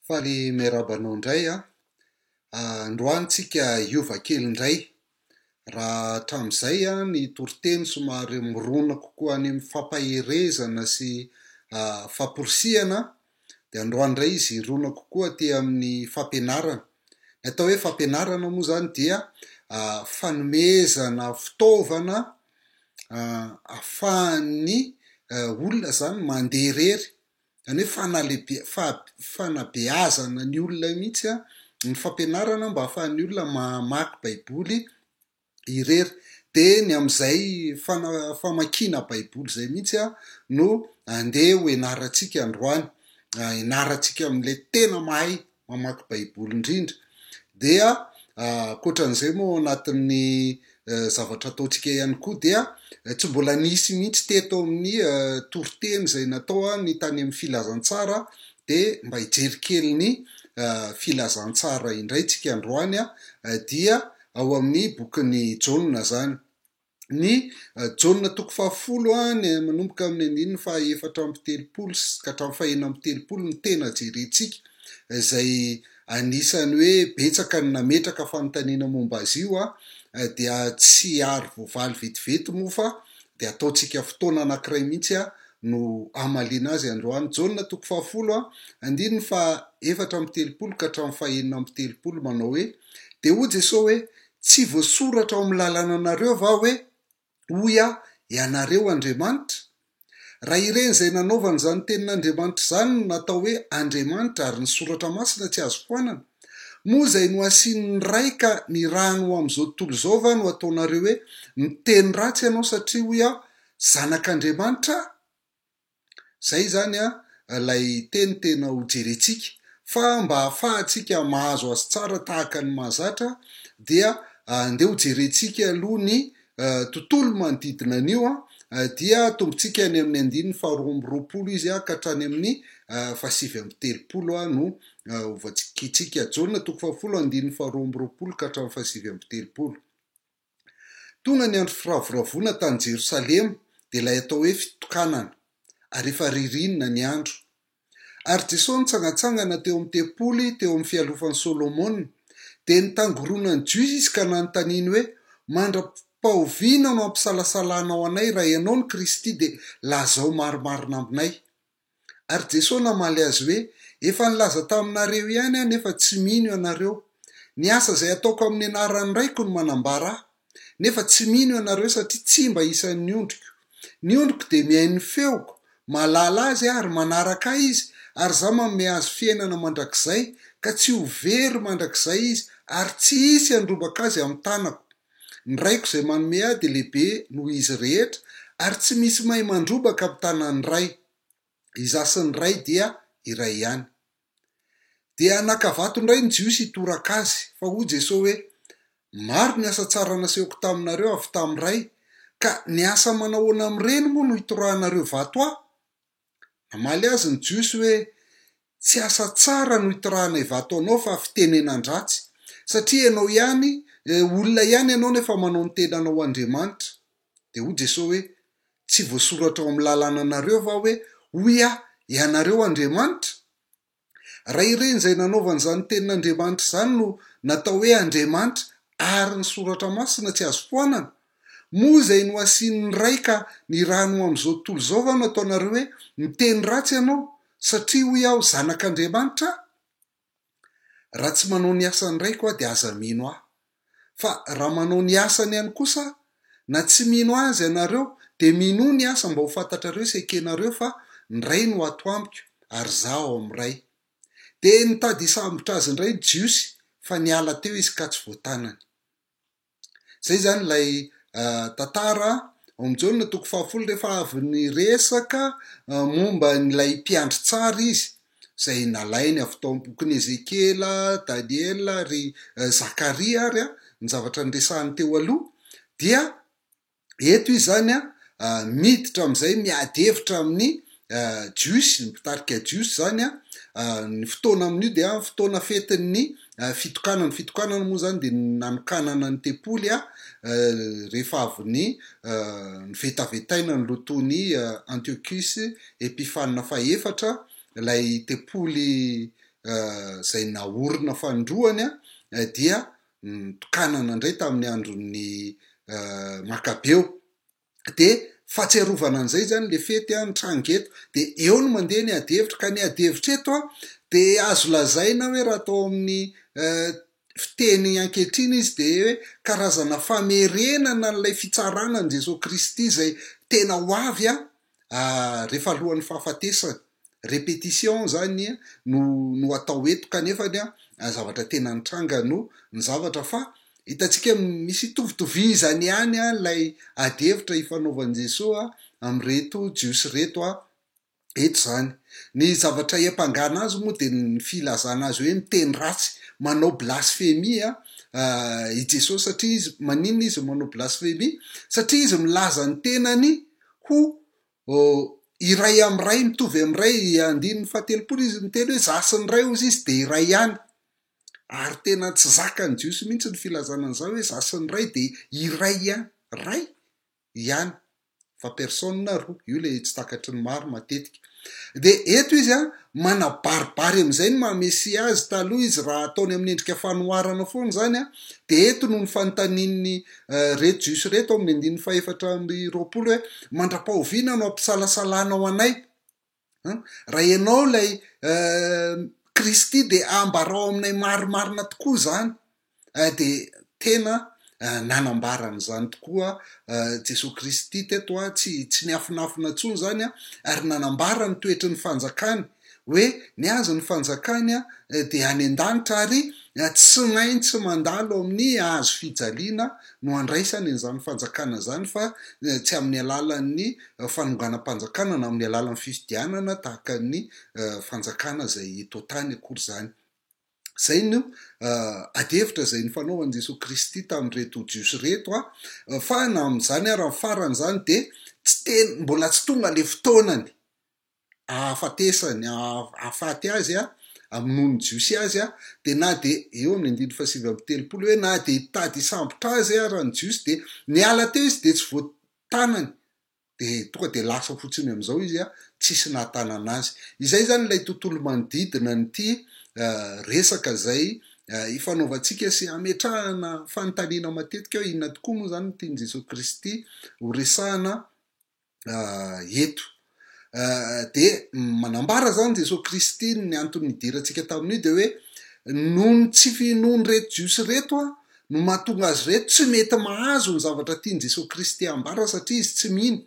Faly miarahaba anao indray aho. Androany tsika hiova kely indray. Raha hatramin'izay ny toriteny somary mirona kokoa any amin'ny fampaherezana sy famporisihana dia androany indray izy hirona kokoa aty amin'ny fampianarana. Ny atao hoe fampianarana moa izany dia fanomezana fitaovana ahafahan'ny olona izany mandeha irery Izany hoe fanalehibe- fanabeazana ny olona mihitsy ny fampianarana mba ahafahan'ny olona mamaky baiboly irery. Dia ny amin'izay fana- famakiana baiboly izay mihitsy no andeha ho ianarantsika androany. Ianarantsika amin'ilay tena mahay mamaky baiboly indrindra. Dia ankoatran'izay moa ao anatin'ny zavatra ataontsika ihany koa dia tsy mbola nisy mihitsy teto amin'ny toriteny izay natao ny tany amin'ny filazantsara dia mba hijery kely ny filazantsara indray tsika androany dia ao amin'ny bokin'i Jaona izany. Ny Jaona toko fahafolo ny manomboka amin'ny andininy faha 34 ka hatramin'ny faha 36 no tena jerentsika, izay anisan'ny hoe betsaka ny nametraka fanontaniana momba azy io, dia tsy ary voavaly vetivety moa fa dia ataontsika fotoana anankiray mihitsy no hamaliana azy androany. Jaona toko fahafolo andininy faha 34 ka hatramin'ny faha 36 manao hoe, Dia hoy Jesoa hoe, Tsy voasoratra ao amin'ny lalànanareo va hoe, Hoy Aho, ianareo andriamanitra? Raha ireny izay nanaovana izany tenin'Andriamanitra izany no natao hoe andriamanitra ary ny Soratra Masina tsy azo foanana, moa izay nohasinin'ny Ray ka nirahany ho amin'izao tontolo izao va no ataonareo hoe, Miteny ratsy ianao satria hoy Aho, Zanak'Andriamanitra Aho? Zay izany ilay teny tena ho jerentsika fa mba ahafahantsika mahazo azy tsara tahaka ny mahazatra dia andeha ho jerentsika aloha ny tontolo manodidina an'io dia atombontsika any amin'ny andininy faharoa amby roapolo izy ka hatrany amin'ny fahasivy amby telopolo no hovakintsika. Jaona toko fahafolo andininy faharoa amby roapolo ka hatramin'ny fahasivy amby telopolo. Tonga ny andro firavoravoana tany Jerosalema, dia ilay atao hoe fitokanana, ary efa ririnina ny andro. Ary Jesoa nitsangantsangana teo amin'ny tempoly teo amin'ny fialofan'i Solomona, dia nitangoronan'ny Jiosy izy ka nanontaniany hoe, Mandra-pahoviana no hampisalasalanao anay raha ianao no Kristy dia lazao marimarina aminay? Ary Jesoa namaly azy hoe, Efa nilaza taminareo ihany aho nefa tsy mino ianareo. Ny asa izay ataoko amin'ny anaran'ny Raiko no manambara ahy. Nefa tsy mino ianareo satria tsy mba isan'ny ondriko. Ny ondriko dia mihaino ny feoko, mahalala azy aho ary manaraka ahy izy, ary izaho manome azy fiainana mandrakizay, ka tsy ho very mandrakizay izy, ary tsy hisy handrombaka azy amin'ny tanako. Ny Raiko izay manome ahy dia lehibe noho izy rehetra, ary tsy misy mahay mandrobaka amin'ny tanan'ny Ray. Izaho sy ny Ray dia iray ihany. Dia naka vato indray ny Jiosy hitoraka azy, fa hoy Jesoa hoe, Maro ny asa tsara nasehoko taminareo avy tamin'ny Ray, ka ny asa manahoana amin'ireny moa no hitorahanareo vato ahy? Namaly azy ny Jiosy hoe, Tsy asa tsara no itirahanay vato anao fa fitenenan-dratsy, satria ianao ihany, olona ihany ianao nefa manao ny tenanao ho Andriamanitra. Dia hoy Jesoa hoe, Tsy voasoratra ao amin'ny lalànanareo va hoe, Hoy Aho, ianareo andriamanitra? Raha ireny izay nanaovana izany tenin'Andriamanitra izany no natao hoe andriamanitra ary ny Soratra Masina tsy azo foanana, moa izay nohasinin'ny Ray ka nirahany ho amin'izao tontolo izao va no ataonareo hoe miteny ratsy ianao satria hoy aho zanak'Andriamanitra aho? Raha tsy manao ny asan'ny Raiko aho dia aza mino ahy. Fa raha manao ny asany ihany kosa aho, na tsy mino azy ianareo, dia minoa ny asa mba ho fantatrareo sy ekenareo fa ny Ray no ato amiko ary izaho ao amin'ny Ray. Dia nitady hisambotra azy indray ny Jiosy, fa niala teo izy ka tsy voatanany. Izay izany ilay tantara ao amin'i Jaona toko fahafolo rehefa avy niresaka momba an'ilay mpiandry tsara izy, izay nalainy avy tao amin'ny bokin'i Ezekiela, Daniela ary Zakaria ary ny zavatra niresahany teo aloha, dia Eto izy izany miditra amin'izay miady hevitra amin'ny Jiosy, ny mpitarika Jiosy izany, ny fotoana amin'io dia fotoana fetin'ny fitokanana, ny fitokanana moa izany dia ny nanokanana ny tempoly rehefa avy ny novetavetaina ny loton'i Antiochus Epiphanes fahefatra, ilay tempoly. izay naorina fanindroany dia notokanana indray tamin'ny andron'ny Makabeo. Dia fahatsiarovana an'izay izany ilay fety nitranga eto. Dia eo no mandeha ny adihevitra. Ka ny adihevitra eto dia azo lazaina hoe raha atao amin'ny fiteny ankehitriny izy dia hoe karazana famerenana an'ilay fitsarana an'i Jesoa Kristy izay tena ho avy rehefa alohan'ny fahafatesana. Répétition zany no no atao eto kanefany zavatra tena nitranga no ny zavatra fa hitantsika misy itovitovizany ihany ilay ady hevitra ifanaovan'i Jesoa amin'ireto Jiosy ireto eto izany. Ny zavatra iampangana azy moa dia ny filazana azy hoe miteny ratsy, manao blasfemia i Jesoa satria izy maninona izy manao blasfemia? Satria izy milaza ny tenany ho Iray amin'ny Ray, mitovy amin'ny Ray, andininy fahatelopolo izy miteny hoe za sy ny Ray hozy izy dia iray ihany. Ary tena tsy zakan'ny Jiosy mihitsy ny filazana an'izany hoe za sy ny Ray dia iray ihany, Ray ihany, fa personne roa, io ilay tsy takatry ny maro matetika. Dia eto izy an, manabaribary amin'izay ny maha Mesia azy, taloha izy raha ataony amin'ny endrika fanoharana foana izany an, dia eto noho ny fanontanian'ny reto Jiosy ireto amin'ny andininy faha-24 hoe, Mandra-pahoviana no hampisalasalanao anay? Raha ianao ilay Kristy dia ambarao aminay marimarina tokoa izany. Dia tena nanambara an'izany tokoa Jesoa Kristy teto, tsy tsy niafinafina intsony izany ary nanambara ny toetry ny fanjakany hoe ny azy ny fanjakany dia any an-danitra ary tsy maintsy mandalo amin'ny hazo fijaliana no andraisany an'izany fanjakana izany fa tsy amin'ny alalan'ny fanonganam-panjakana na amin'ny alalan'ny fifidianana tahaka ny fanjakana izay eto an-tany akory izany. Izay no adihevitra izay nifanaovan'i Jesoa Kristy tamin'ireto Jiosy ireto fa na amin'izany ary amin'ny farany izany dia tsy tena, mbola tsy tonga ilay fotoanany ahafatesany, ahafaty azy, hamonoan'ny Jiosy azy, dia na dia eo amin'ny andininy fahasivy amby telopolo hoe na dia hitady hisambotra azy ara ny Jiosy dia niala teo izy dia tsy voatanany, dia tonga dia lasa fotsiny amin'izao izy tsisy nahatanana azy. Izay izany ilay tontolo manodidina an'ity resaka izay ifanaovantsika sy ametrahana fanontaniana matetika hoe inona tokoa moa izany no tian'i Jesoa Kristy ho resahana eto. Dia manambara izany Jesoa Kristy ny antony nidirantsika tamin'io dia hoe noho ny tsy finoan'ireto Jiosy ireto no mahatonga azy ireto tsy mety mahazo ny zavatra tian'i Jesoa Kristy hambara satria izy tsy mino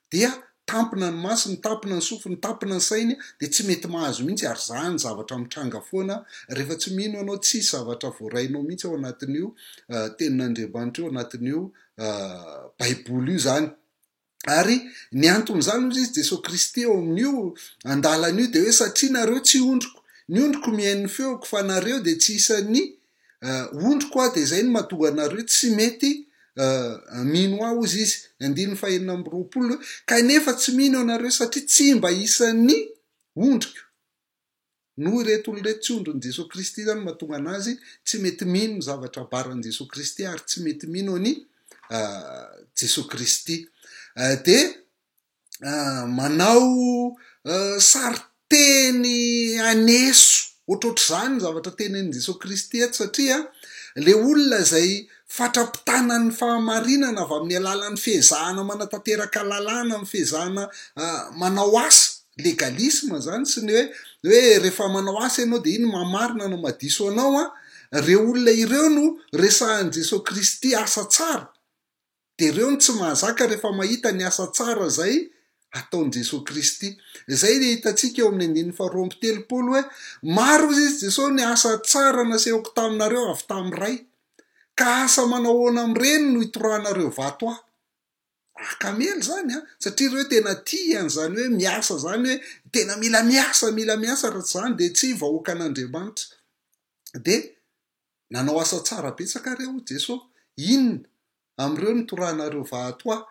dia tampina ny masony, tampina ny sofiny, tampina ny sainy dia tsy mety mahazo mihitsy ary izany zavatra mitranga foana rehefa tsy mino ianao tsisy zavatra voarainao mihitsy ao anatin'io tenin'Andriamanitra io anatin'io baiboly io izany. Ary ny anton'izany hozy izy Jesoa Kristy eo amin'io andalana io dia hoe satria nareo tsy ondriko, ny ondriko mihaino ny feoko fa nareo dia tsy isan'ny ondriko aho dia izay no mahatonga anareo tsy mety mino ahy hozy izy, ny andininy fahenina amby roapolo hoe kanefa tsy mino ianareo satria tsy mba isan'ny ondriko. Noho ireto olona ireto tsy ondrin'i Jesoa Kristy izany no mahatonga anazy tsy mety mino ny zavatra ambaran'i Jesoa Kristy ary tsy mety mino an'i Jesoa Kristy. Dia manao sarin-teny haneso ohatrohatr'izany ny zavatra tenenin'i Jesoa Kristy eto satria ilay olona izay fatra-pitana ny fahamarinana avy amin'ny alalan'ny fiezahana manatanteraka lalàna, amin'ny fiezahana manao asa, Legalisme zany sy ny hoe hoe rehefa manao asa ianao dia iny mahamarina na mahadiso anao an, reo olona ireo no resahan'i Jesoa Kristy asa tsara, dia reo no tsy mahazaka rehefa mahita ny asa tsara izay ataon'i Jesoa Kristy. Izay ilay hitantsika eo amin'ny andininy faharoa amby telopolo hoe maro hozy izy Jesoa ny asa tsara nasehoko taminareo avy tamin'ny Ray, ka asa manao ahoana amin'ireny no itorahanareo vato ahy? Akamely zany an, satria ireo tena tia an'izany hoe miasa zany hoe tena mila miasa, mila miasa raha tsy zany dia tsy vahoakan'Andriamanitra. Dia nanao asa tsara betsaka re hoy Jesoa, inona amin'ireo no torahanareo vato ahy?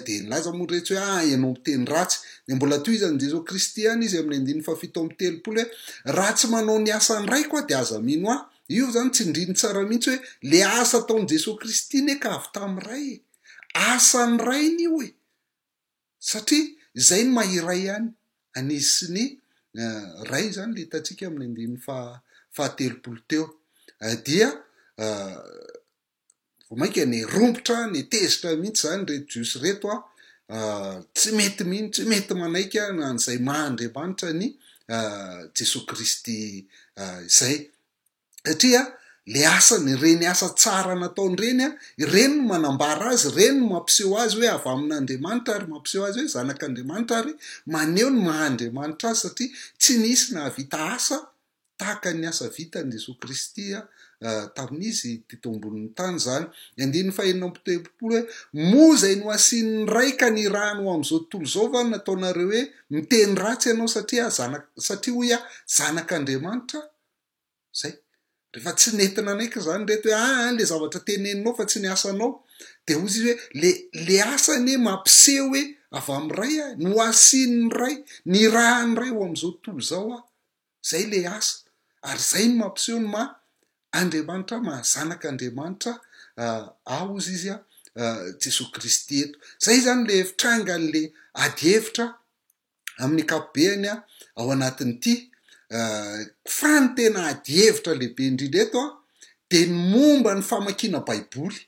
Dia nilaza moa iretsy hoe ah ianao miteny ratsy. Dia mbola tohizan'i Jesoa Kristy ihany izy amin'ny andininy fahafito amby telopolo hoe raha tsy manao ny asan'ny Raiko aho dia aza mino ahy. Io zany tsindriny tsara mihitsy hoe le asa ataon'i Jesoa Kristy anie ka avy tamin'ny Ray e. Asan'ny rainy io e! Satria izay no maha iray ihany an'izy sy ny Ray izany le hitantsika amin'ny andininy faha fahatelopolo teo. Dia vao mainka nirombotra, nitezitra mihitsy izany ireto Jiosy ireto an, tsy mety mino, tsy mety manaiky an'izay maha Andriamanitra an'i Jesoa Kristy izay. Satria le asany, ireny asa tsara nataony ireny an, ireny no manambara azy, ireny no mampiseho azy hoe avy amin'Andriamanitra ary mampiseho azy hoe zanak'Andriamanitra ary maneho ny maha Andriamanitra azy satria tsy nisy nahavita asa tahaka ny asa vitan'i Jesoa Kristy tamin'izy teto ambonin'ny tany izany. Ny andininy fahenina amby telopolo hoe, Moa izay nohasinin'ny Ray ka nirahany ho amin'izao tontolo izao va no nataonareo hoe miteny ratsy ianao satria aho zanak', satria hoy aho, zanak'Andriamanitra aho? Izay. Rehefa tsy nety nanaiky izany ireto hoe aa le zavatra teneninao fa tsy ny asanao, dia hoy izy hoe le le asa anie mampiseho hoe avy amin'ny Ray aho, nohasinin'ny Ray, nirahan'ny Ray ho amin'izao tontolo izao aho. Izay le asa. Ary izay no mampiseho ny maha Andriamanitra, maha zanak'Andriamanitra ahy hozy izy Jesoa Kristy eto. Izay izany le fitrangan'le adihevitra amin'ny ankapobeany ao anatin'ity. Fa ny tena adihevitra lehibe indrindra eto dia ny momba ny famakiana baiboly.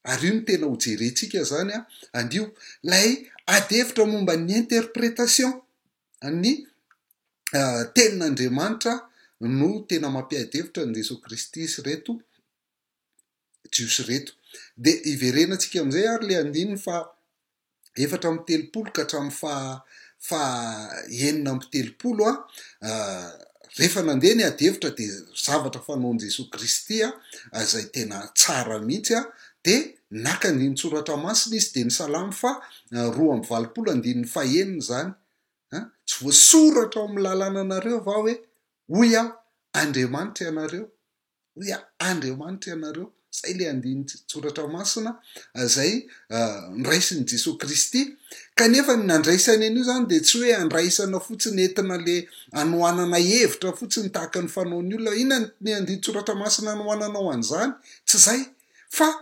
Ary io no tena ho jerentsika izany anio. Ilay adihevitra momba ny interprétation ny tenin'Andriamanitra no tena mampiady hevitra an'i Jesoa Kristy sy ireto Jiosy ireto. Dia hiverenantsika amin'izay ary ilay andininy faha 34 ka hatramin'ny faha faha 36 an, rehefa nandeha ny ady hevitra dia zavatra fanaon'i Jesoa Kristy an, izay tena tsara mihitsy an, dia naka andinin-tsoratra masina izy dia ny Salamo faha 82 andininy faha enina izany an, tsy voasoratra ao amin'ny lalànanareo va hoe hoy aho Andriamanitra ianareo? Hoy aho, Andriamanitra ianareo. Izay ilay andinin-tsoratra masina izay noraisin'i Jesoa Kristy. Kanefa ny nandraisany an'io izany dia tsy hoe andraisana fotsiny entina le anohanana hevitra fotsiny tahaka ny fanaon'ny olona. Inona ny andinin-tsoratra masina anohananao an'izany? Tsy izay. Fa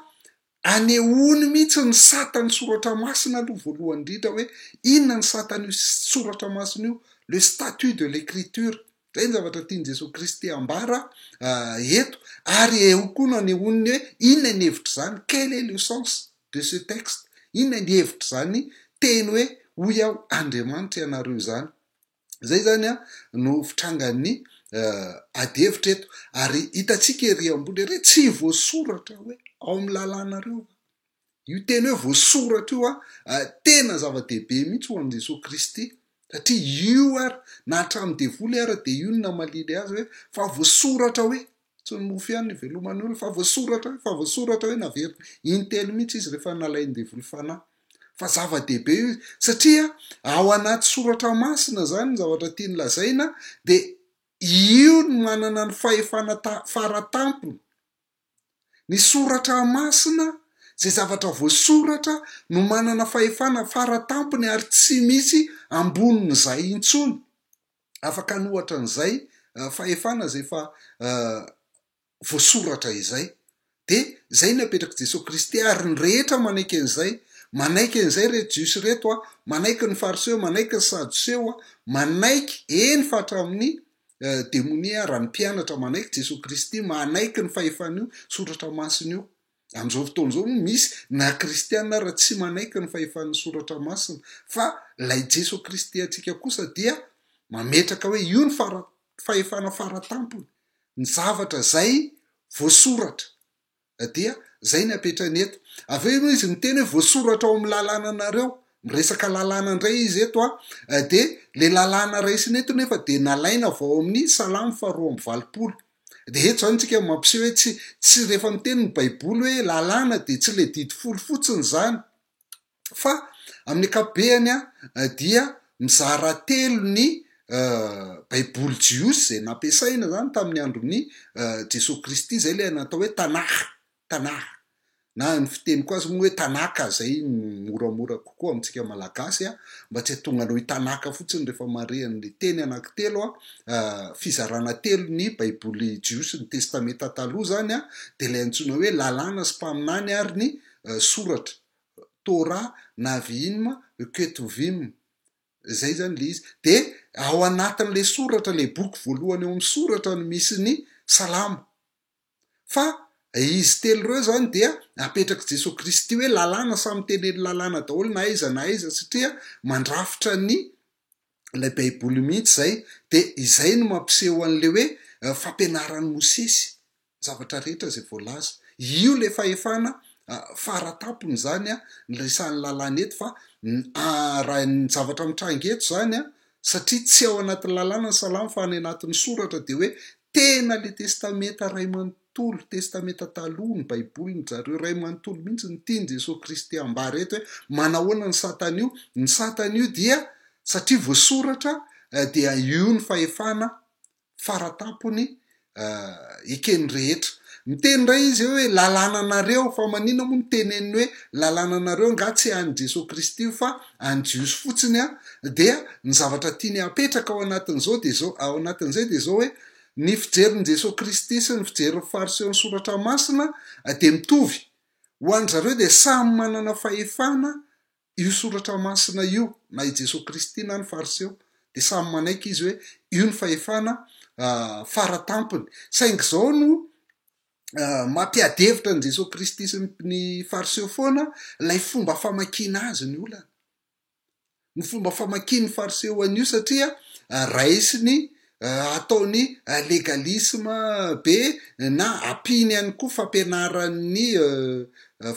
Anehoany mihitsy ny satan'ny soratra masina aloha voalohany indrindra hoe inona ny satan'io soratra masina io, le statut de l'écriture. Izay ny zavatra tian'i Jesoa Kristy ambara eto ary eo koa no anehoany ny hoe inona ny hevitr'izany, quel est le sens de ce texte, inona ny hevitr'izany teny hoe hoy aho Andriamanitra ianareo izany. Izay izany no fitrangan'ny ady hevitra eto. Ary hitantsika ery ambony ery hoe tsy voasoratra hoe ao amin'ny lalànareo va. Io teny hoe voasoratra io tena zava-dehibe mihitsy ho an'i Jesoa Kristy. Satria io ary, na hatramin'ny devoly ary dia io no namaliany azy hoe fa voasoratra hoe, tsy ny mofo ihany no iveloman'ny olona fa voasoratra hoe, fa voasoratra hoe naverina intelo mihitsy izy rehefa nalain'ny devoly fanahy. Fa zava-dehibe io satria ao anaty soratra masina zany ny zavatra tiany lazaina dia io no manana ny fahefana faratampony. Ny soratra masina, izay zavatra voasoratra no manana fahefana faratampony ary tsy misy ambonin'izay intsony. Afaka hanohatra an'izay fahefana izay efa voasoratra izay. Dia izay no apetrak'i Jesoa Kristy ary ny rehetra manaiky an'izay, manaiky an'izay ireto Jiosy ireto a, manaiky ny Fariseo, manaiky ny Sadoseo a, manaiky, eny fa hatramin'ny demonia ara, ny mpianatra manaiky Jesoa Kristy, manaiky ny fahefan'io soratra masina io. Amin'izao fotoana izao moa misy na kristiana ara tsy manaiky ny fahefan'ny soratra masina, fa ilay Jesoa Kristy antsika kosa dia mametraka hoe io ny fara, fahefana faratampony. Ny zavatra izay voasoratra dia izay ny apetrany eto. Avy eo izy miteny hoe voasoratra ao amin'ny lalànanareo. Miresaka lalàna indray izy eto an, dia le lalàna raisina eto nefa dia nalaina avy ao amin'ny Salamo faharoa amby valopolo. Dia eto izany tsika mampiseho hoe tsy tsy rehefa miteny ny Baiboly hoe lalàna dia tsy le didy folo fotsiny izany. Fa amin'ny ankapobehany dia mizara telo ny Baiboly jiosy izay nampiasaina izany tamin'ny andron'i Jesoa Kristy, izay ilay natao hoe Tanakh, Tanakh, na ny fiteniko azy moa hoe Tanaka, izay no moramora kokoa amintsika Malagasy, mba tsy hahatonga anao hitanaka fotsiny rehefa mahare an'ilay teny anankitelo, fizarana telo ny Baiboly jiosy, ny Testamenta Taloha izany dia ilay antsoina hoe Lalàna sy Mpaminany ary ny Soratra. Torah, Naviim, Ketuvim. Zay zany le izy. De ao anatin'ilay soratra, ilay boky voalohany ao amin'ny soratra no misy ny Salamo. Fa izy telo ireo izany dia apetrak'i Jesoa Kristy hoe lalàna, samy tenen'ny lalàna daholo na aiza na aiza satria mandrafitra ny ilay baiboly mihitsy izay, dia izay no mampiseho an'ilay hoe fampianaran'i Mosesy, ny zavatra rehetra izay voalaza. Io ilay fahefana faratampony izany ny resahan'ny lalàna eto fa raha ny zavatra mitranga eto izany satria tsy ao anatin'ny lalàna ny salamo fa any anatin'ny soratra dia hoe tena ilay testamenta iray manontolo, testamenta taloha, ny baibolin-dry zareo iray manontolo mihitsy no tian'i Jesoa Kristy ambara eto hoe manahoana ny satana io, ny satana io dia satria voasoratra dia io ny fahefana faratampony eken'ny rehetra. Miteny indray izy eo hoe lalànanareo, fa maninona moa no teneniny hoe lalànanareo, angaha tsy an'i Jesoa Kristy io fa an'ny Jiosy fotsiny an, dia ny zavatra tiany hapetraka ao anatin'izao dia izao, ao anatin'izay dia izao hoe ny fijerin'i Jesoa Kristy sy ny fijerin'ny Fariseo ny Soratra Masina dia mitovy, ho an-dry zareo dia samy manana fahefana io soratra masina io, na i Jesoa Kristy na ny Fariseo, dia samy manaiky izy hoe io ny fahefana fara tampony. Saingy izao no mampiady hevitra an'i Jesoa Kristy sy ny Fariseo foana, ilay fomba famakiana azy ny olana. Ny fomba famakian'ny Fariseo an'io satria raisiny ataony legalisme be na ampiany ihany koa fampianaran'ny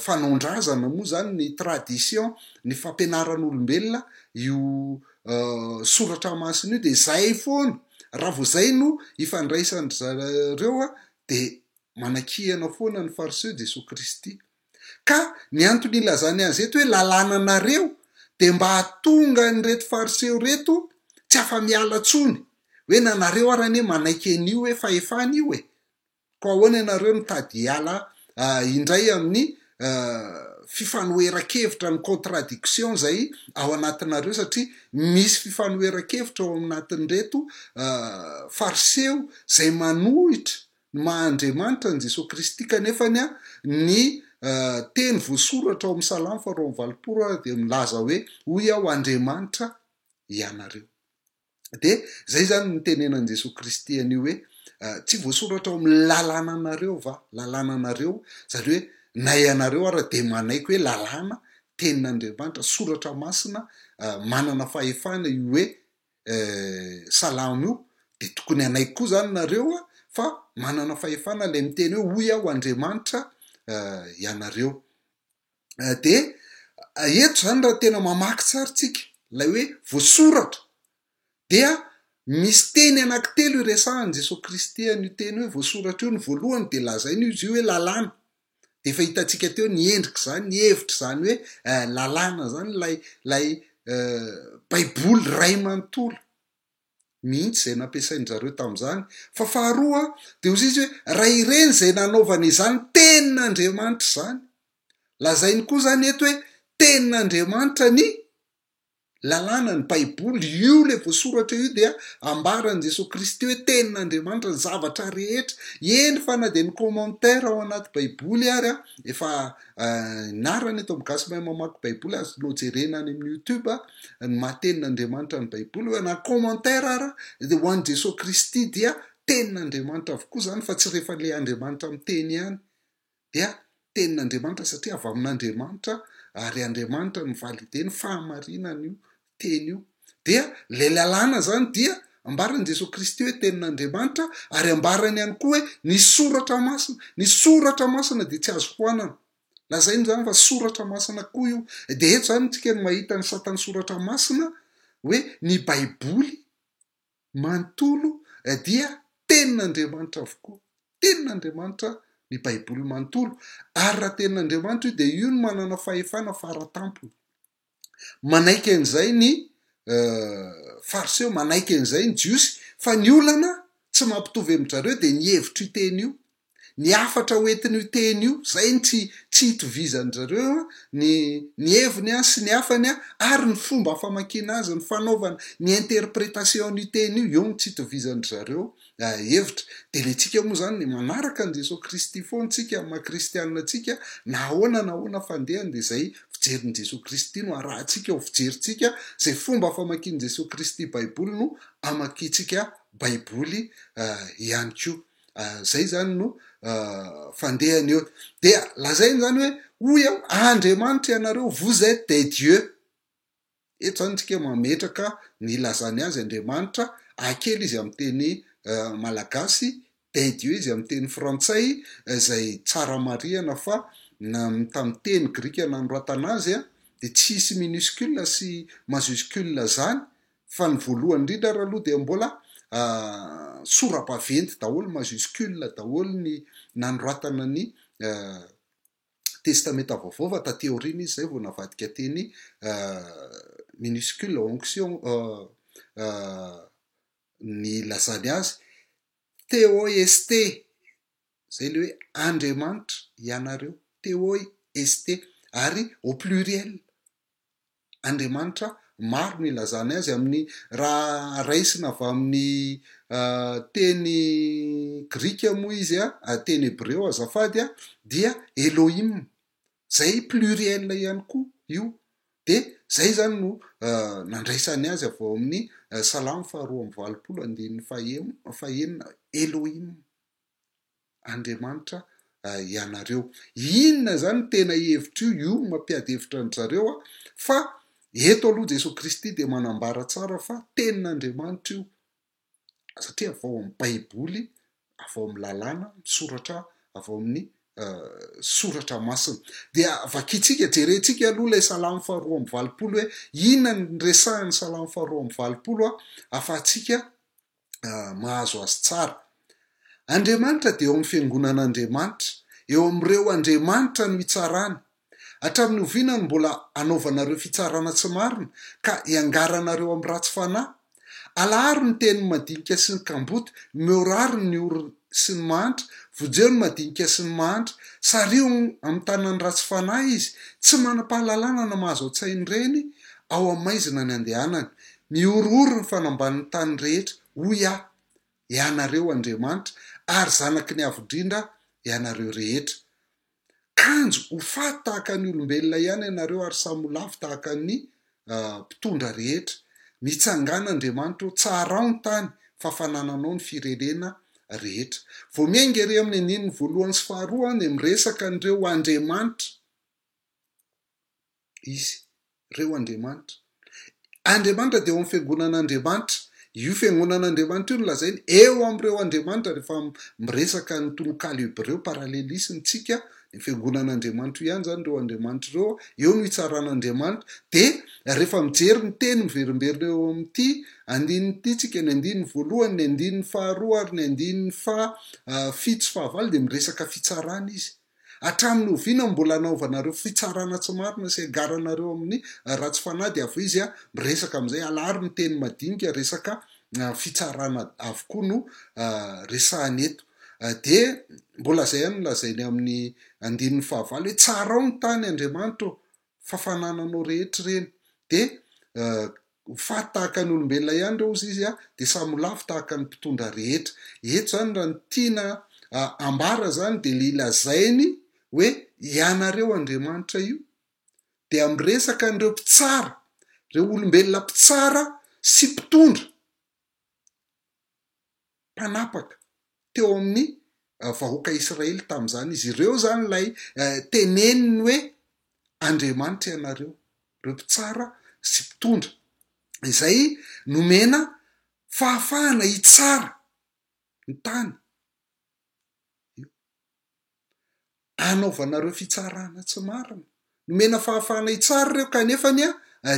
fanaon-drazana moa zany ny tradition, ny fampianaran'olombelona io soratra masina io de zay foana, raha vao zay no ifandraisan-dry zareo de manakihana foana ny fariseo Jesoa Kristy. Ka ny antony ilazany azy eto hoe lalànanareo dia mba hahatonga an'ireto fariseo ireto tsy afa-miala intsony, hoe na nareo ary anie manaiky an'io hoe fahefana io e! Koa ahoana ianareo mitady hiala indray amin'ny fifanoheran-kevitra, ny contradiction izay ao anatinareo satria misy fifanoheran-kevitra ao anatin'ireto fariseo izay manohitra ny maha Andriamanitra an'i Jesoa Kristy kanefany ny teny voasoratra ao amin'ny Salamo faha 82 ary dia milaza hoe hoy aho Andriamanitra ianareo. Dia izay izany no nitenenan'i Jesoa Kristy an'io hoe tsy voasoratra ao amin'ny lalànanareo va? Lalànanareo, izany hoe na ianareo ara dia manaiky hoe lalàna, tenin'Andriamanitra, soratra masina manana fahefana io hoe salamo io de tokony hanaiky koa zany nareo a fa manana fahefana ilay miteny hoe hoy aho Andriamanitra ianareo. De eto zany raha tena mamaky tsara tsika ilay hoe voasoratra dia misy teny anankitelo iresahan'i Jesoa Kristy an'io teny hoe voasoratra io, ny voalohany de lazainy izy io hoe lalàna, Dia efa hitantsika teo ny endrik'izany, ny hevitr'izany hoe lalàna izany, ilay ilay Baiboly iray manontolo mihitsy izay nampiasain-dry zareo tamin'izany. Fa faharoa dia hoy izy hoe raha ireny izay nanaovana izany tenin'Andriamanitra izany. Lazainy koa izany eto hoe tenin'Andriamanitra ny Lalàna, ny Baiboly, io ilay voasoratra io dia ambaran'i Jesoa Kristy hoe Tenin'Andriamanitra ny zavatra rehetra, eny fa na dia ny commentaire ao anaty Baiboly ary an, efa nianarana eto amin'ny Gasy Mahay Mamaky Baiboly, azonao jerena any amin'ny YouTube ny maha Tenin'Andriamanitra ny Baiboly, hoe na commentaire ara dia ho an'i Jesoa Kristy dia Tenin'Andriamanitra avokoa izany fa tsy rehefa ilay Andriamanitra miteny ihany. dia tenin'Andriamanitra satria avy amin'Andriamanitra ary Andriamanitra no valide ny fahamarinan'io teny io. Dia ilay lalàna izany dia ambaran'i Jesoa Kristy hoe tenin'Andriamanitra ary ambarany ihany koa hoe ny soratra masina. Ny soratra masina dia tsy azo foanana. Lazainy izany fa soratra masina koa io. Dia eto izany isika no mahita ny satan'ny soratra masina hoe ny Baiboly manontolo dia Tenin'Andriamanitra avokoa. Tenin'Andriamanitra ny Baiboly manontolo, ary raha Tenin'Andriamanitra io dia io no manana fahefana faratampony. Manaiky an'izay ny Fariseo, manaiky an'izay ny Jiosy, fa ny olana tsy mampitovy amin-dry zareo dia ny hevitr'io teny io. Ny hafatra ho entin'io teny io, zay no tsy tsy itovizan-dry zareo an, ny ny heviny an sy ny hafany an, ary ny fomba famakiana azy, ny fanaovana, ny interpretation an'io teny io, eo no tsy itovizan-dry zareo hevitra. Dia ny antsika moa izany ny manaraka an'i Jesoa Kristy foana tsika amin'ny maha kristianina antsika, na ahoana na ahoana fandehany dia izay. Fijerin'i Jesoa Kristy no arahantsika ho fijerintsika, izay fomba famakian'i Jesoa Kristy Baiboly no amakiantsika Baiboly ihany koa. Izay izany no fandehany eo. Dia lazainy izany hoe, hoy aho, Andriamanitra ianareo, vous êtes des dieux. Eto izany isika mametraka ny ilazany azy Andriamanitra, A kely izy amin'ny teny malagasy, des dieux izy amin'ny teny frantsay, izay tsara marihana fa tamin'ny teny grika nanoratana azy dia tsisy minuscule sy majuscule izany fa ny voalohany indrindra ary aloha dia mbola sora-baventy daholo, majuscule daholo ny nanoratana ny Testamenta Vaovao fa taty aoriana izy izay vao navadika teny minuscule, onction, ny ilazany azy, Theoeste, izay ilay hoe Andriamanitra ianareo, Theoeste, ary au pluriel. Andriamanitra, maro no ilazany azy amin'ny raha raisina avy amin'ny teny grika moa izy teny hebreo azafady dia Elohim, izay pluriel ihany koa io, dia izay izany no nandraisany azy avy ao amin'ny Salamo faharoa amby valopolo andininy fahenina, Elohim. Andriamanitra ianareo. Inona izany no tena hevitro io? Io no mampiady hevitra an-dry zareo a! Fa eto aloha Jesoa Kristy dia manambara tsara fa tenin'Andriamanitra io satria avy ao amin'ny Baiboly, avy ao amin'ny lalàna, misoratra avy ao amin'ny soratra masina. Dia vakintsika, jerentsika aloha ilay Salamo faharoa amby valopolo hoe inona no resahin'ny Salamo faharoa amby valopolo a, ahafahantsika mahazo azy tsara. Andriamanitra dia eo amin'ny fiangonan'Andriamanitra, eo amin'ireo andriamanitra no itsarany. Hatramin'ny oviana no mbola hanaovanareo fitsarana tsy marina ka hiangaranareo amin'ny ratsy fanahy? Alaharo ny tenin'ny madinika sy ny kamboty, omeo rariny ny ory sy ny mahantra, vonjeo ny madinika sy ny mahantra, sariho amin'ny tanan'ny ratsy fanahy izy, tsy manam-pahalalana na mahazo an-tsain'ireny, ao amin'ny maizina ny andehanany. Mihorohoro ny fanambanin'ny tany rehetra, hoy aho, ianareo andriamanitra, ary zanaky ny Avo Indrindra ianareo rehetra. Kanjo ho faty tahaka ny olombelona ihany ianareo ary samy ho lavo tahaka ny mpitondra rehetra. Mitsangàna, Andriamanitra ô, tsarao ny tany, fa fanananao ny firenena rehetra. Vao miainga ery amin'ny andininy voalohany sy faharoa dia miresaka an'ireo andriamanitra. Izy, ireo Andriamanitra. Andriamanitra dia eo amin'ny fiangonan'Andriamanitra. Io fiangonan'Andriamanitra io no lazainy eo amin'ireo Andriamanitra rehefa miresaka ny tononkalo hebreo, parallelisme, tsika, ny fiangonan'Andriamanitra io ihany izany ireo Andriamanitra ireo, eo no hitsaran'Andriamanitra. Dia rehefa mijery ny teny miverimberina eo amin'ity andininy ity tsika, ny andininy voalohany, ny andininy faharoa ary ny andininy faha fito sy fahavalo dia miresaka fitsarana izy. Hatramin'ny oviana no mbola hanaovanareo fitsarana tsy marina sy hiangaranareo amin'ny ratsy fanahy dia avy eo izy miresaka amin'izay alaharo ny teny madinika resaka fitsarana avokoa no resahiny eto dia mbola izay ihany no lazainy amin'ny andininy fahavalo hoe tsarao ny tany Andriamanitra ô fa fanananao rehetra ireny dia Ho faty tahaka ny olombelona ihany ireo hozy izy dia samy ho lavo tahaka ny mpitondra rehetra. Eto izany raha ny tiana ambara izany dia ilay lazainy hoe ianareo Andriamanitra io dia miresaka an'ireo mpitsara, ireo olombelona mpitsara sy mpitondra. mpanapaka teo amin'ny vahoaka Israely tamin'izany izy. Ireo izany ilay teneniny hoe Andriamanitra ianareo, ireo mpitsara sy mpitondra, izay nomena fahafahana hitsara ny tany. Anaovanareo fitsarana tsy marina. Nomena fahafahana hitsara ireo kanefany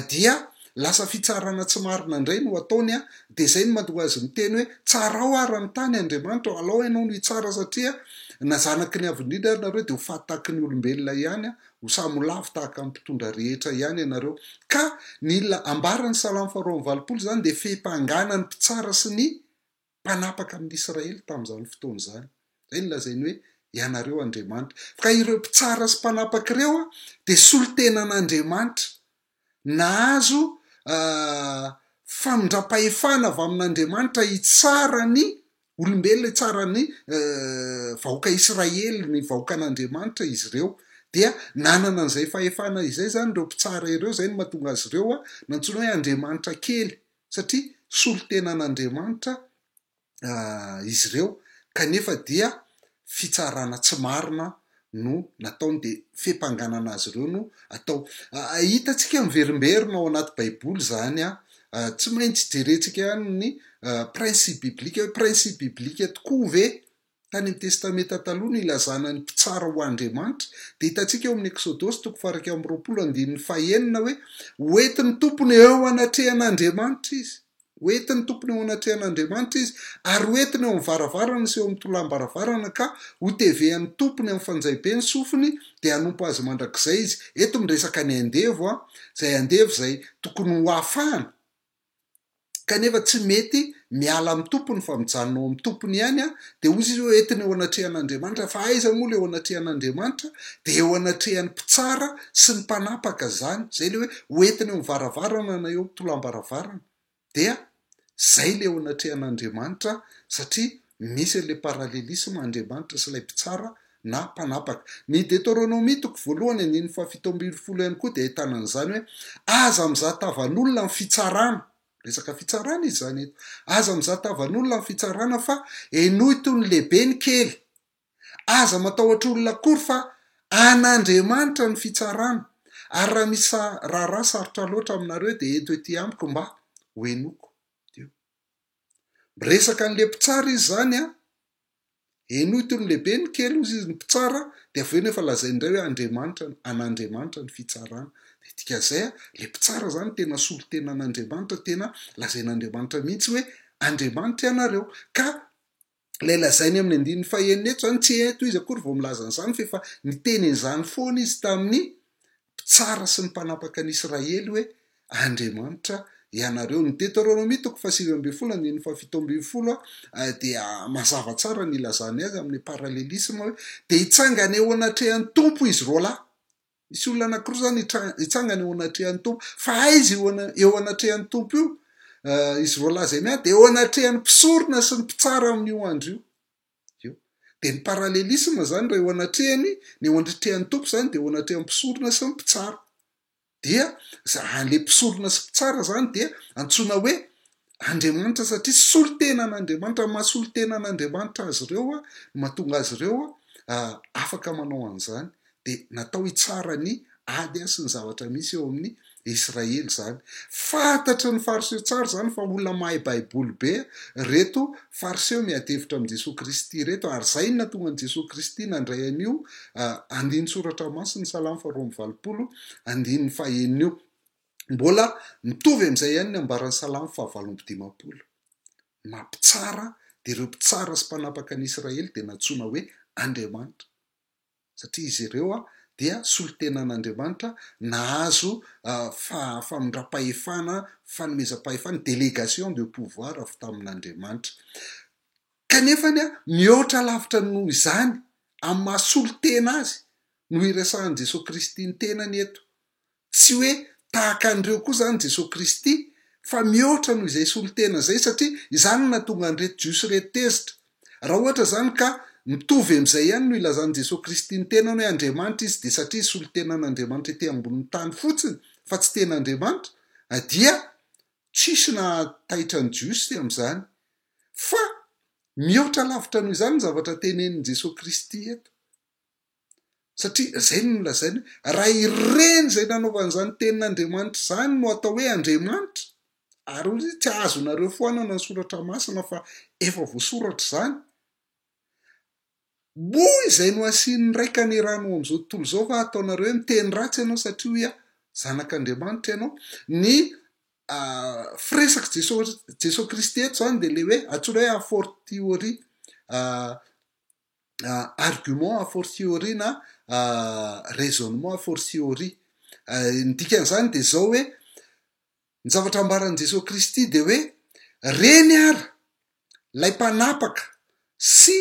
dia lasa fitsarana tsy marina indray no ataony dia izay no mahatonga azy miteny hoe tsarao ara ny tany Andriamanitra ô, alao ianao no hitsara satria na zanaky ny Avo Indrindra ary nareo dia ho faty tahaky ny olombelona ihany, ho samy ho lavo tahaka ny mpitondra rehetra ihany ianareo. Ka ny ambaran'ny Salamo faharoa amby valopolo izany dia fehim-pahangana ny mpitsara sy ny mpanapaka amin'i Israely tamin'izany fotoana izany. Izay no lazainy hoe, Ianareo andriamanitra. Ka ireo mpitsara sy mpanapaka ireo dia solontenan'Andriamanitra. Nahazo famindram-pahefana avy amin'Andriamanitra hitsara ny olombelona, hitsara ny vahoaka Israely, ny vahoakan'Andriamanitra izy ireo. Dia nanana an'izay fahefana izay izany ireo mpitsara ireo, izay no mahatonga azy ireo nantsoina hoe andriamanitra kely, satria solontenan'Andriamanitra izy ireo, kanefa dia fitsarana tsy marina no nataony, dia fiampanganana azy ireo no atao. Hitantsika miverimberina ao anaty Baiboly izany an, tsy maintsy jerentsika ihany ny principe biblique hoe principe biblique tokoa ve tany amin'ny Testamenta Taloha no ilazana ny mpitsara ho Andriamanitra, dia hitantsika eo amin'ny Eksodosy toko faha-21 andininy fahenina hoe hoentin'ny Tompony eo anatrehan'Andriamanitra izy. Hoentin'ny Tompony eo anatrehan'Andriamanitra izy, ary hoentiny eo amin'ny varavarana sy eo amin'ny tolàm-baravarana ka hotevehan'ny Tompony amin'ny fanjaibe ny sofiny, dia hanompo azy mandrakizay izy. Eto miresaka ny andevo, izay andevo izay tokony ho afahana, kanefa tsy mety miala amin'ny tompony fa mijanona ao amin'ny tompony ihany an, dia hoy izy hoe entiny eo anatrehan'Andriamanitra, fa aiza moa ilay eo anatrehan'Andriamanitra? Dia eo anatrehan'ny mpitsara sy ny mpanapaka izany, izay ilay hoe hoentiny eo amin'ny varavarana na eo amin'ny tolam-baravarana, dia izay ilay eo anatrehan'Andriamanitra satria misy an'ilay parallelisme Andriamanitra sy ilay mpitsara na mpanapaka. Ny Deteronomia toko voalohany andininy faha-17 ihany koa dia ahitana an'izany hoe, Aza mizaha tavan'olona amin'ny fitsarana. Resaka fitsarana izy izany eto. Aza mizaha tavan'olona amin'ny fitsarana fa henoy toy ny lehibe ny kely. Aza matahotra olona akory fa an'Andriamanitra ny fitsarana. Ary raha misy raharaha sarotra loatra aminareo dia ento ety amiko mba hohenoiko. Dio. Miresaka an'ilay mpitsara izy izany an. Henoy toy ny lehibe ny kely hozy izy ny mpitsara dia avy eo nefa lazainy indray hoe Andriamanitra, an'Andriamanitra ny fitsarana. Dia dikan'izay a, ilay mpitsara izany tena solontenan'Andriamanitra, tena lazain'Andriamanitra mihitsy hoe Andriamanitra ianareo. Ka ilay lazainy amin'ny andininy fahenina eto izany, tsy eto izy akory vao milaza an'izany fa efa niteny an'izany foana izy tamin'ny mpitsara sy ny mpanapaka ny Israely hoe, Andriamanitra ianareo. Ny Deteronomia toko faha-19 andininy faha-17 dia mazava tsara ny ilazany azy amin'ny parallelisme hoe, dia hitsangana eo anatrehan'ny Tompo izy roalahy. Misy olona anankiroa izany hitsangana eo anatrehan'ny Tompo. Fa aiza io eo anatrehan'ny Tompo io? Izy roalahy izay miady dia eo anatrehan'ny mpisorona sy ny mpitsara amin'io andro io. Io. Dia ny parallelisme izany raha eo anatrehany, ny eo anatrehan'ny Tompo izany dia eo anatrehan'ny mpisorona sy ny mpitsara. Dia ilay mpisorona sy mpitsara izany dia antsoina hoe Andriamanitra satria solontenan'Andriamanitra, maha solontenan'Andriamanitra azy ireo no mahatonga azy ireo afaka manao an'izany. Dia natao hitsara ny ady sy ny zavatra misy eo amin'ny Israely izany. Fantatry ny Fariseo tsara izany fa olona mahay Baiboly be ireto Fariseo miady hevitra amin'i Jesoa Kristy ireto, ary izay no nahatonga an'i Jesoa Kristy nandray an'io andinin-tsoratra masina, Salamo faharoa amby valopolo, andininy fahenina io. Mbola mitovy amin'izay ihany ny ambaran'ny Salamo fahavalo amby dimampolo. Ny maha mpitsara dia ireo mpitsara sy mpanapaka an'i Israely dia nantsoina hoe Andriamanitra. satria izy ireo dia solontenan'Andriamanitra nahazo famindram-pahefana, fanomezam-pahefana, délégation de pouvoir avy tamin'Andriamanitra. Kanefa mihoatra lavitra noho izany, amin'ny maha solontena azy no iresahan'i Jesoa Kristy ny tenany eto. Tsy hoe tahaka an'ireo koa izany Jesoa Kristy fa mihoatra noho izay solontena izay satria izany no nahatonga an'ireto Jiosy ireto tezitra. Raha ohatra izany ka mitovy amin'izay ihany no ilazan'i Jesoa Kristy ny tenany hoe Andriamanitra Izy dia satria Izy solontenan'Andriamanitra ety ambonin'ny tany fotsiny fa tsy tena Andriamanitra dia tsisy nahataitra ny Jiosy amin'izany. Fa mihoatra lavitra noho izany ny zavatra tenenin'i Jesoa Kristy eto. Satria izay no nolazainy hoe, raha ireny izay nanaovana izany tenin'Andriamanitra izany no atao hoe Andriamanitra, ary hoy izy, tsy azonareo foanana ny soratra masina fa efa voasoratra izany, moa izay no asian'ny Ray ka nirahany ho amin'izao tontolo izao va ataonareo hoe miteny ratsy ianao satria hoy aho, Zanak'Andriamanitra ianao? Ny firesak'i Jesoa Jesoa Kristy eto izany dia ilay hoe antsoina hoe a fortiori, argument a fortiori na raisonnement a fortiori. Ny dikan'izany dia izao hoe, ny zavatra ambaran'i Jesoa Kristy dia hoe, reny ara ilay mpanapaka sy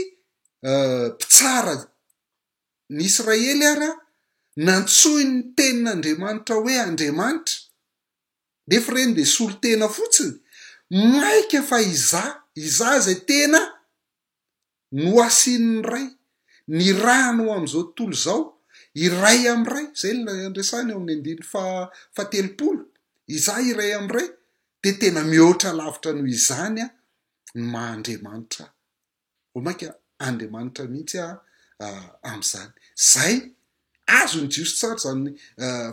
mpitsara ny Israely ara nantsoin'ny tenin'Andriamanitra hoe Andriamanitra, nefa ireny dia solontena fotsiny, maika fa izaho, izaho izay tena Nohasinin'ny Ray, nirahany ho amin'izao tontolo izao, iray amin'ny Ray, izay no resahiny eo amin'ny andininy fahatelopolo, Izaho iray amin'ny Ray, dia tena mihoatra lavitra noho izany ny maha Andriamanitra ahy. Vao mainka Andriamanitra mihitsy aho amin'izany. Izay, azon'ny Jiosy tsara izany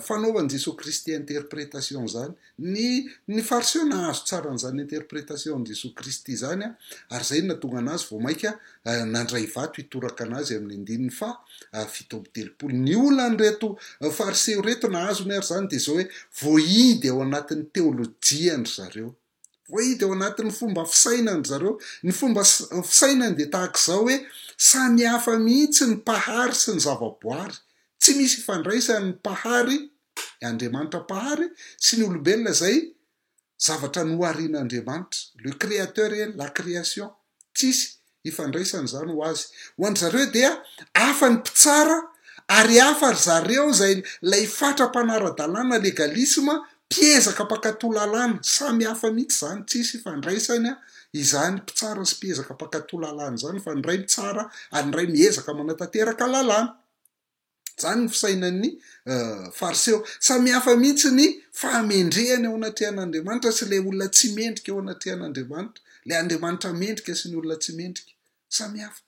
fanaovan'i Jesoa Kristy interprétation izany. Ny ny Fariseo nahazo tsara an'izany interprétation an'i Jesoa Kristy izany, ary izay no nahatonga an'azy vao mainka nandray vato hitoraka an'azy amin'ny andininy faha 37. Ny olan'ireto Fariseo ireto nahazo ny ary izany dia izao hoe voahidy ao anatin'ny teolojian-dry zareo. Voahidy ao anatin'ny fomba fisainan-dry zareo. Ny fomba fisainany dia tahaka izao hoe, samy hafa mihitsy ny Mpahary sy ny zavaboary. Tsy misy ifandraisany ny Mpahary, Andriamanitra Mpahary, sy ny olombelona izay zavatra noharian'Andriamanitra, le créateur et la création. Tsisy ifandraisany izany ho azy. Ho an-dry zareo dia hafa ny mpitsara ary hafa ry zareo izay ilay fatra mpanara-dalàna, legalisme, mpiezaka mpankatò lalàna. Samy hafa mihitsy izany, tsisy ifandraisany izany mpitsara sy mpiezaka mpankatò lalàna izany fa ny iray mitsara ary ny iray miezaka manatanteraka lalàna. Izany ny fisainan'ny Fariseo. Samy hafa mihitsy ny fahamendrehana eo anatrehan'Andriamanitra sy ilay olona tsy mendrika eo anatrehan'Andriamanitra. Ilay Andriamanitra mendrika sy ny olona tsy mendrika. Samy hafa.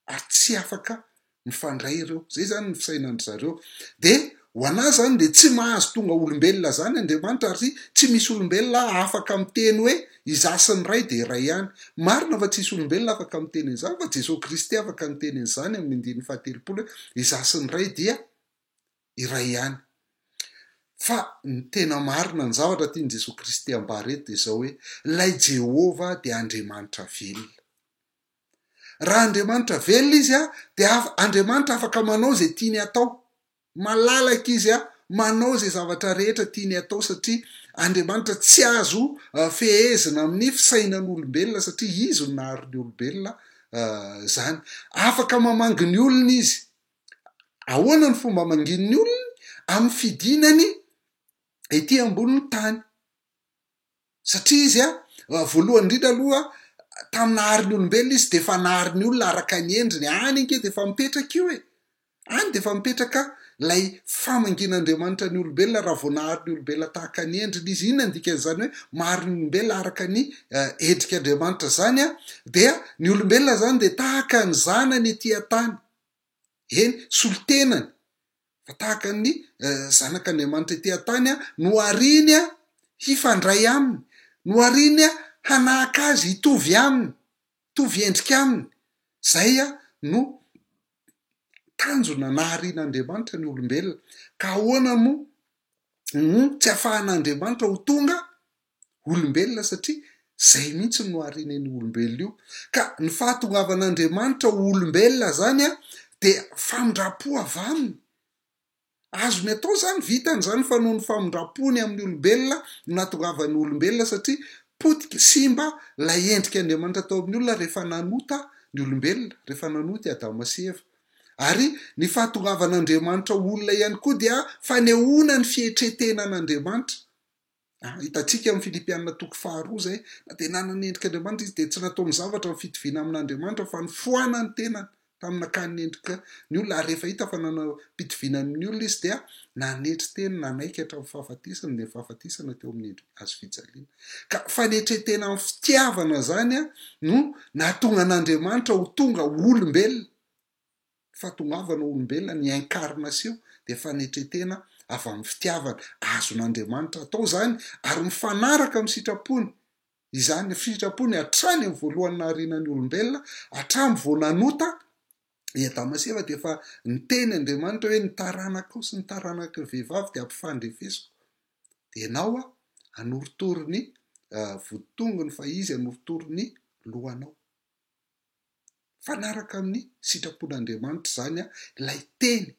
Ary tsy afaka mifandray ireo. Izay izany ny fisainan-dry zareo. Dia ho an'ahy izany dia tsy mahazo tonga olombelona izany Andriamanitra ary tsy misy olombelona afaka miteny hoe Izaho sy ny Ray dia iray ihany. Marina fa tsisy olombelona afaka miteny an'izany fa Jesoa Kristy afaka niteny an'izany amin'ny andininy fahatelopolo hoe Izaho sy ny Ray dia iray ihany. Fa ny tena marina, ny zavatra tian'i Jesoa Kristy ambara eto dia izao hoe ilay Jehovah dia Andriamanitra velona. Raha Andriamanitra velona Izy dia Andriamanitra afaka manao izay tiany hatao. Malalaka izy manao izay zavatra rehetra tiany hatao satria Andriamanitra tsy azo fehezina amin'ny fisainan'olombelona satria izy no nahary ny olombelona izany. Afaka mamangy ny olona izy. Ahoana ny fomba amangiany ny olony? Amin'ny fidinany ety ambonin'ny tany. Satria izy a, voalohany indrindra aloha, tamin'ny nahary ny olombelona izy dia efa nahary ny olona araka ny endriny, any ange dia efa mipetraka io e! Any dia efa mipetraka ilay famangian'Andriamanitra ny olombelona raha vao nahary ny olombelona tahaka ny endriny izy. Inona ny dikan'izany hoe mahary ny olombelona araka ny endrik'Andriamanitra izany a? Dia ny olombelona izany dia tahaka ny zanany ety an-tany. Eny, solontenany. Fa tahaka ny Zanak'Andriamanitra ety an-tany, nohariny hifandray aminy, nohariny hanahaka azy, hitovy aminy, hitovy endrika aminy. Izay no tanjona naharian'Andriamanitra ny olombelona. Ka ahoana moa no tsy ahafahan'Andriamanitra ho tonga olombelona satria zay mihitsy no nahariana iny olombelona io. Ka ny fahatongavan'Andriamanitra ho olombelona zany an, dia famindram-po avy aminy. Azony atao zany, vitany zany fa noho ny famindram-pony amin'ny olombelona no nahatongavan'ny olombelona satria potika, simba ilay endrik'Andriamanitra tao amin'ny olona rehefa nanota ny olombelona, rehefa nanota i Adama sy Eva. Ary ny fahatongavan'Andriamanitra ho olona ihany koa dia fanehoana ny fietren-tenan'Andriamanitra. Hitantsika amin'ny Filipiana toko faharoa izay, na dia nanana endrik'Andriamanitra izy dia tsy nataony zavatra ny fitoviana amin'Andriamanitra fa nifohana ny tenany tamin'ny nakany ny endrika ny olona ary rehefa hita fa nanam-pitoviana amin'ny olona izy dia nanetry tena nanaiky hatramin'ny fahafatesana dia ny fahafatesana teo amin'ny endriky hazo fijaliana. Ka fanetren-tena amin'ny fitiavana izany no nahatonga an'Andriamanitra ho tonga olombelona. Fahatongavana ho olombelona, ny incarnation, dia fanetren-tena avy amin'ny fitiavana. Azon'Andriamanitra atao izany ary mifanaraka amin'ny sitrapony izany, sitrapony hatrany amin'ny voalohany nahariana ny olombelona, hatramin'ny vao nanota i Adama sy Eva dia efa niteny Andriamanitra hoe ny taranakao sy ny taranaky ny vehivavy dia ampifandrefesiko. Dia ianao hanorotoro ny voditongony fa izy hanorotoro ny lohanao. Mifanaraka amin'ny sitrapon'Andriamanitra izany ilay Teny,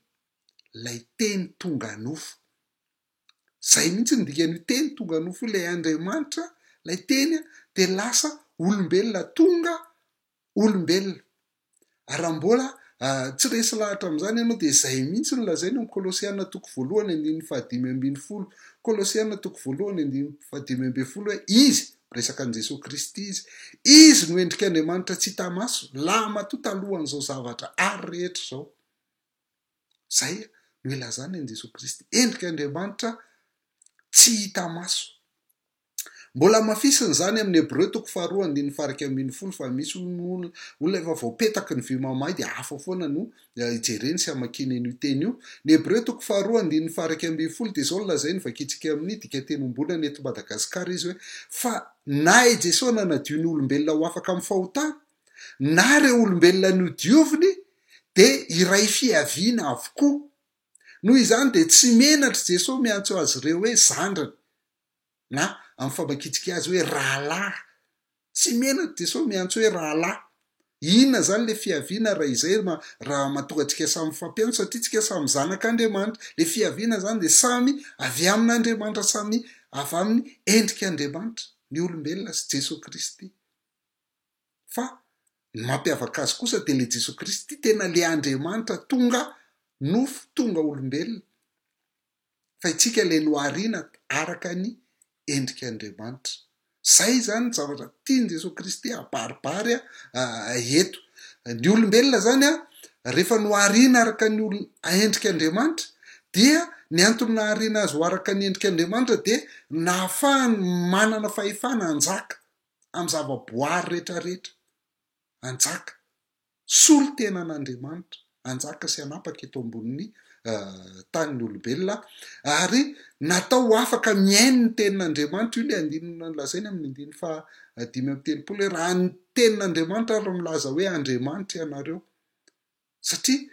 ilay Teny tonga nofo. Izay mihitsy no dikan'io Teny tonga nofo io, ilay Andriamanitra, ilay Teny dia lasa olombelona, tonga olombelona. Ary raha mbola tsy resy lahatra amin'izany ianao dia izay mihitsy no lazainy ao amin'ny Kolosiana toko voalohany andininy fahadimy ambin'ny folo. Kolosiana toko voalohany andininy fahadimy ambin'ny folo hoe Izy, Miresaka an'i Jesoa Kristy izy. Izy no endrik'Andriamanitra tsy hita maso, lahimatoa talohan'izao zavatra ary rehetra izao. Izay no ilazana an'i Jesoa Kristy. Endrik'Andriamanitra tsy hita maso. Mbola hamafisina izany amin'ny Hebreo toko faharoa andininy faha-11 fa misy hono olona efa voapetaky ny vy mamay dia hafa foana no ijereny sy hamakiany an'io teny io. Ny Hebreo toko faharoa andininy faha-11 dia izao no lazainy, vakintsika amin'ny dikanteny ombonana eto Madagasikara izy hoe, Fa na i Jesoa nanadio ny olombelona ho afaka amin'ny fahotana, na ireo olombelona nodioviny dia iray fiaviana avokoa. Noho izany dia tsy menatr'i Jesoa miantso azy ireo hoe zandriny. na amin'ny famakiantsika azy hoe rahalahy. Tsy menatra Jesoa miantso hoe rahalahy. Inona izany ilay fiaviana raha izay raha mahatonga antsika samy mifampiantso satria tsika samy zanak'Andriamanitra. Ilay fiaviana izany dia samy avy amin'Andriamanitra, samy avy amin'ny endrik'Andriamanitra ny olombelona sy Jesoa Kristy. Fa ny mampiavaka azy kosa dia ilay Jesoa Kristy tena ilay Andriamanitra tonga nofo, tonga olombelona. fa itsika ilay nohariana araka ny endrik'Andriamanitra. Izay izany ny zavatra tian'i Jesoa Kristy habaribary eto. Ny olombelona izany rehefa nohariana araka ny endrik'Andriamanitra dia ny antony nahariana azy ho araka ny endrik'Andriamanitra dia nahafahany manana fahefana hanjaka amin'ny zava-boary rehetra rehetra, hanjaka. Solontenan'Andriamanitra hanjaka sy hanapaka eto ambonin'ny tany ny olombelona, ary natao ho afaka mihaino ny tenin'Andriamanitra. Io ilay andininy nolazainy amin'ny andininy faha 35 hoe raha ny tenin'Andriamanitra ary milaza hoe Andriamanitra ianareo, satria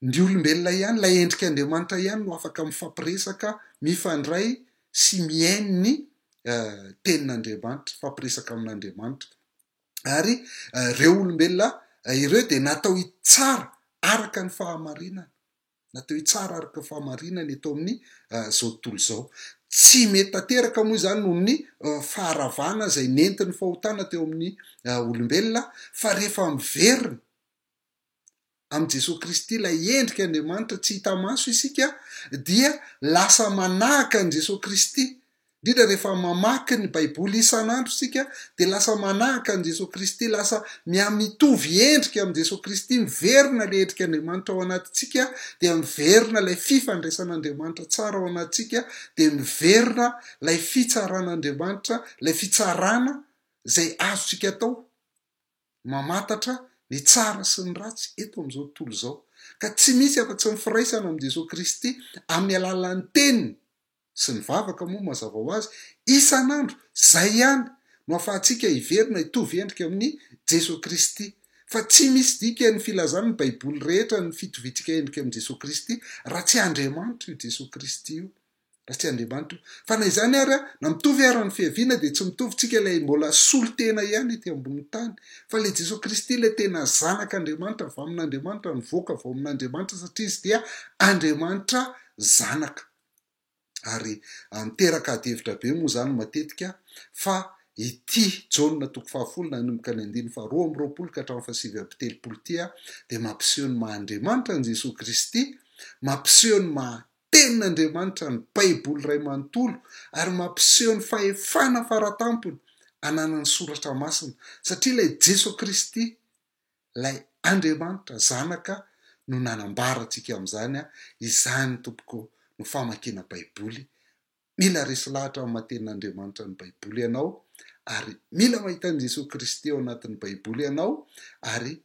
ny olombelona ihany, ilay endrik'Andriamanitra ihany no afaka mifampiresaka, mifandray sy mihaino ny tenin'Andriamanitra, mifampiresaka amin'Andriamanitra. Ary ireo olombelona ireo dia natao hitsara araka ny fahamarinana, natao hitsara araka ny fahamarinana eto amin'ny izao tontolo izao. Tsy mety tanteraka moa izany noho ny faharavana izay nentin'ny fahotana teo amin'ny olombelona, fa rehefa miverina amin'i Jesoa Kristy ilay endrik' Andriamanitra tsy hita maso isika dia lasa manahaka an'i Jesoa Kristy. Indrindra rehefa mamaky ny Baiboly isan'andro isika dia lasa manahaka an'i Jesoa Kristy, lasa mihamitovy endrika amin'i Jesoa Kristy, miverina ilay endrik' Andriamanitra ao anatintsika, dia miverina ilay fifandraisan'Andriamanitra tsara ao anatintsika, dia miverina ilay fitsaran'Andriamanitra, ilay fitsarana izay azontsika atao. mamantatra ny tsara sy ny ratsy eto amin'izao tontolo izao, ka tsy misy afa-tsy ny firaisana amin'i Jesoa Kristy amin'ny alalan'ny Teniny sy ny vavaka moa mazava ho azy isan'andro, izay ihany no ahafahantsika hiverina hitovy endrika amin'i Jesoa Kristy, fa tsy misy dikany ny filazan'ny Baiboly rehetra ny fitoviantsika endrika amin'i Jesoa Kristy raha tsy Andriamanitra io Jesoa Kristy io. Raha tsy Andriamanitra io. Fa na izany ary, na mitovy ary ny fiaviana dia tsy mitovy tsika ilay mbola solontena ihany ety ambony tany. Fa ilay Jesoa Kristy ilay tena Zanak'Andriamanitra avy amin'Andriamanitra, nivoaka avy ao amin'Andriamanitra satria Izy dia Andriamanitra Zanaka. Ary miteraka adihevitra be moa izany matetika fa ity Jaona toko fahafolo nanomboka ny andininy faha 22 ka hatramin'ny faha 39 ity dia mampiseho ny maha Andriamanitra an'i Jesoa Kristy, mampiseho ny maha Tenin'Andriamanitra ny Baiboly iray manontolo ary mampiseho ny fahefana faratampony ananan'ny Soratra Masina, satria ilay Jesoa Kristy, ilay Andriamanitra Zanaka no nanambara antsika amin'izany, izany tompoko no famakiana Baiboly. Mila resy lahatra amin'ny maha Tenin'Andriamanitra ny Baiboly ianao, ary mila mahita an'i Jesoa Kristy ao anatin'ny Baiboly ianao, ary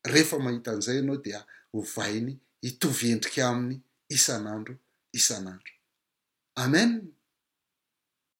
Rehefa mahita an'izay ianao dia ovainy hitovy endrika aminy isan'andro isan'andro. Amen!